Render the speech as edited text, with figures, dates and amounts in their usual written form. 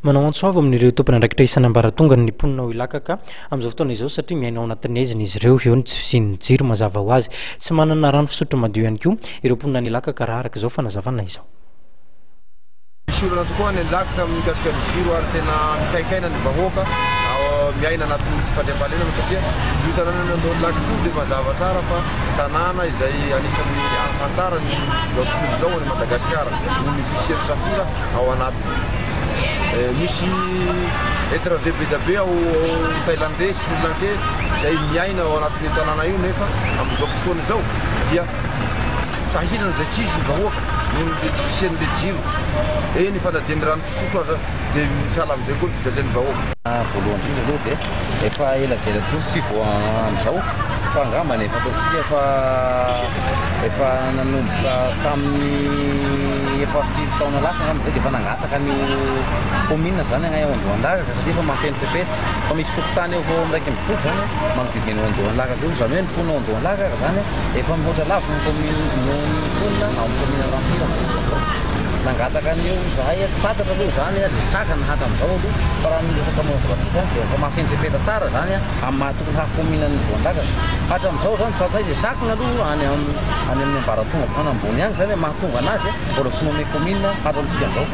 Manao antso avo amin'ireo tompon'andraikitra isan'ambaratongany ny mponina ao Ilakaka amin'izao fotoana izao satria miaina ao anatin'ny haizina izy ireo. Eo ny tsy fisian'ny jiro mazava ho azy. Tsy manana rano fisotro madio ihany koa ireo mponina any Ilakaka raha araka izao fanazavana izao. Misy olana tokoa any Ilakaka mikasika ny jiro ary tena mikaikaina ny vahoaka miaina anatin'ny tsy fandriampahalemana satria io tanànan'Andohanilaka io dia mazava tsara fa tanàna izay anisan'ny ahafantaran'izao tontolo izao an'i Madagasikara noho ny fisian'ny safira ao anatiny. Misy étranger be dia be ao Thaïlandais, Sri Lankais izay miaina ao anatin'io tanàna io nefa amin'izao fotoana izao dia sahirana izay tsy izy ny vahoaka noho ny tsy fisian'ilay jiro. Eny fa na dia ny rano fisotro aza dia sahala amin'izay koa ny fijalian'ny vahoaka. Voalohany indrindra aloha dia efa ela dia ela tokoa ny fivoahan'izao fa angambany efa ataontsika efa efa nanomboka tamin'ny efa firy taona lasa angamba zay dia efa nangataka an'io commune zany agnay ao Andohanilakaka satria efa mahafeno fepetra fa misy fokontany eo 11 zany manodidina an'io Andohanilakaka io, izany hoe ny mponina ao Andohanilakaka zany efa mihoatra lavitra ny commune noho ny mponina ao amin'ny commune Rampira amin'izao. Nangataka an'io zahay, tsy fantatra aloha izany izay sakana hatramin'izao aloha fa raha ny resaka monographie zany dia efa mahafeno fepetra tsara zany amin'ny maha tokony haha commune an'i Voandakana. Hatramin'izao zany tsy fantatray izay sakana aloha any any amin'ny ambaratonga ambony any zany mahatonga anazy mbola tsy nommé commune hatramintsika izao.